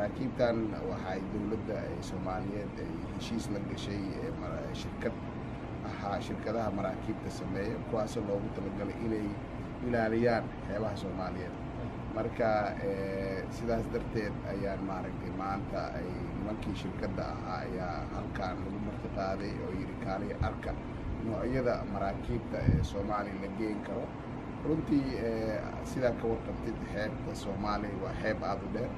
Maraakiibtan waxay dowladda Soomaaliyeed ay heshiis la gashay shirkad ahaa shirkadaha maraakiibta sameeya, kuwaasoo loogu talagalay inay ilaaliyaan xeebaha Soomaaliyeed. Marka sidaas darteed ayaan, maaragtay, maanta ay nimankii shirkadda ahaa ayaa halkan lagu marti qaaday oo yidhi, "Kaaliya arka noocyada maraakiibta ee Soomaaliya la geen karo." Runtii, sidaa ka warqabtid, xeebta Soomaaliya waa xeeb aada u dheer.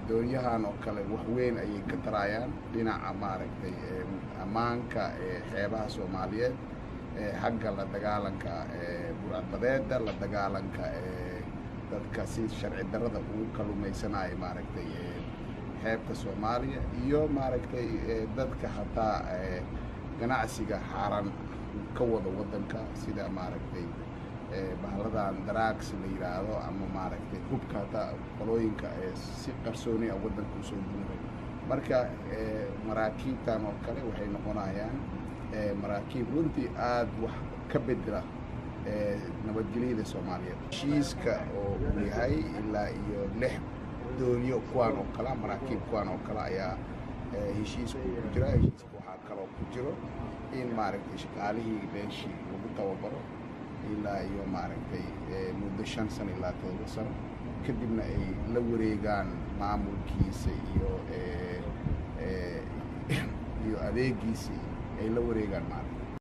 Doonyahan oo kale wax weyn ayay ka tarayaan dhinaca, maaragtay, ammaanka xeebaha Soomaaliyeed, xagga la dagaalanka burcadbadeeda, la dagaalanka dadka si sharci darrada ugu kalumaysanaya, maaragtay, xeebta Soomaaliya iyo, maaragtay, dadka hataa ganacsiga xaaran ka wada waddanka, sida, maaragtay, bahalladan drugs la yidhaahdo ama, maaragtay, hubka hataa qolooyinka si qarsooni ah waddanka usoo duuray. Marka maraakiibtan oo kale waxay noqonayaan maraakiib runtii aada wax ka bedela nabadgelyada Soomaaliyeed. Heshiiska oo uu yahay ilaa iyo lix doonyo kuwaan oo kale, maraakiib kuwaan oo kale ayaa heshiisku ku jira. Heshiiska waxaa kaloo ku jiro in, maaragtay, shaqaalihii meeshii lagu tababaro ilaa iyo, maaragtay, muddo 5 sano ilaa 7 sano, kadibna ay la wareegaan maamulkiisa iyo adeegiisii ay la wareegaan, maaragtay.